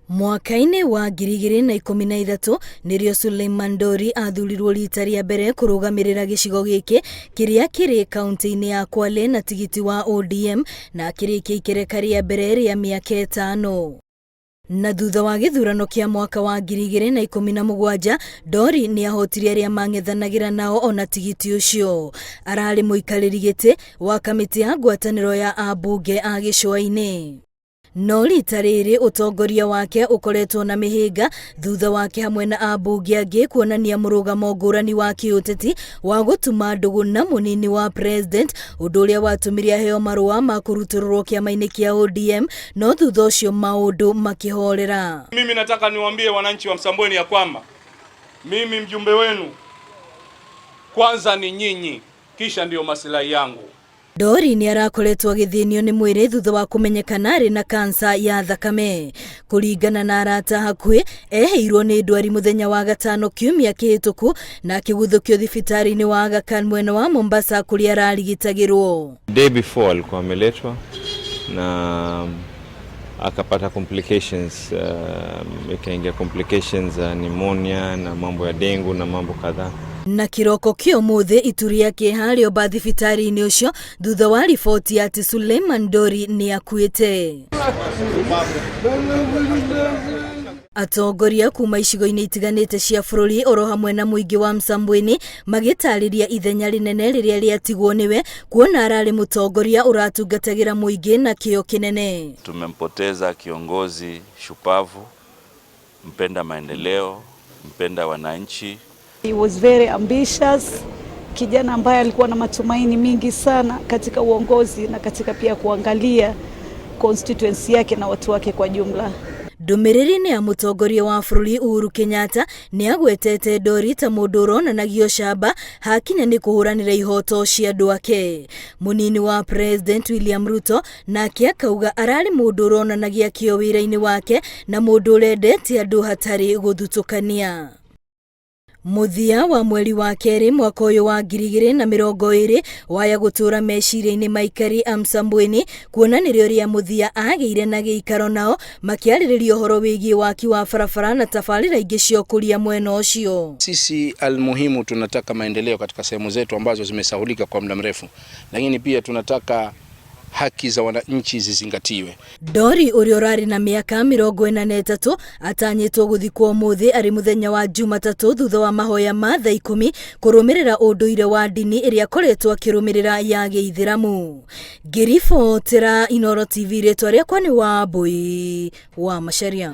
Mwaka-inĩ wa 2013 nĩrĩo Suleiman Dori athurirwo rita rĩa mbere kũrũgamĩrĩra gĩcigo gĩkĩ kĩrĩa kĩrĩ kaunti-inĩ ya Kwale na tigiti wa ODM na akĩrĩkia ikereka rĩa mbere rĩa mĩaka ĩtano. Na thutha wa gĩthurano kĩa mwaka wa 2017, Dori nĩ ahotire arĩa mang'ethanagĩra nao ona tigiti ũcio. Ararĩ mũikarĩri gĩtĩ wa kamĩtĩ ya ngwatanĩro ya ambunge a gĩcũa-inĩ. No rita rĩrĩ ũtongoria wake ũkoretwo na mĩhĩnga thutha wake hamwe na ambunge angĩ kuonania mũrũgamo ngũrani wa kĩũteti wa gũtuma ndũgũ na mũnini wa president, ũndũ ũrĩa watũmire aheo marũa ma kũrutũrũrwo kĩama-inĩ kĩa ODM, no thutha ũcio maũndũ makĩhorera. Mimi nataka niwaambie wananchi wa Msambweni ya kwamba mimi mjumbe wenu kwanza ni nyinyi, kisha ndiyo masilahi yangu. Dori nĩ arakoretwo agĩthĩnio nĩ mwĩrĩ thutha wa kũmenyekana arĩ na kansa ya thakame. Kũringana na arata hakuhĩ, eheirwo nĩ ndwari mũthenya wa gatano kiumia kĩhĩtũku na akĩguthũkio thibitarĩ-inĩ wa Aga Khan mwena wa Mombasa kũrĩa ararigitagĩrwo. Day before alikuwa ameletwa na akapata complications, ikaingia complications za pneumonia na mambo ya dengu na mambo kadhaa. Na kĩroko kĩa ũmũthĩ itu rĩa kĩeha rĩomba thibitarĩ-inĩ ũcio thutha wa riboti atĩ Suleiman Dori nĩ akuĩte. Atongoria kuma icigo-inĩ itiganĩte cia bũrũri oro hamwe na mũingĩ wa Msambweni magĩtarĩria ithenya rĩnene rĩrĩa rĩatigwo nĩwe kuona ararĩ mũtongoria ũratungatagĩra mũingĩ na kĩo kĩnene. Tumempoteza kiongozi shupavu, mpenda maendeleo, mpenda wananchi. He was very ambitious, kijana ambaye alikuwa na matumaini mingi sana katika uongozi na katika pia kuangalia constituency yake na watu wake kwa jumla. Ndũmĩrĩri-inĩ ya mũtongoria wa bũrũri Uhuru Kenyatta nĩ agwetete Dori ta mũndũ ũronanagia ũcamba hakinya nĩ kũhũranĩra ihoto cia andũ ake. Mũnini wa President William Ruto nake akauga ararĩ mũndũ ũronanagia kĩo wĩra-inĩ wake na mũndũ ũrendete andũ hatarĩ gũthutũkania. Mũthia wa mweri wa kerĩ mwaka ũyũ wa 2020 waya gũtũra meciria-inĩ maikari a Msambweni kuona nĩrĩo rĩa mũthia agĩire na gĩikaro nao makĩarĩrĩria ũhoro wĩgiĩ waki wa barabara na tabarĩra ingĩ cia ũkũria mwena ũcio. Sisi almuhimu tunataka maendeleo katika sehemu zetu ambazo zimesahulika kwa muda mrefu, lakini pia tunataka haki za wananchi zizingatiwe. Dori ũrĩa ũrarĩ na mĩaka 43 atanyĩtwo gũthikwo ũmũthĩ arĩ mũthenya wa Jumatatũ thutha wa mahoya ma thaa 10 kũrũmĩrĩra ũndũire wa ndini ĩrĩa akoretwo akĩrũmĩrĩra ya gĩithĩramu. Ngĩribotera Inooro TV rĩtwa rĩakwa nĩ Wambui wa Macharia.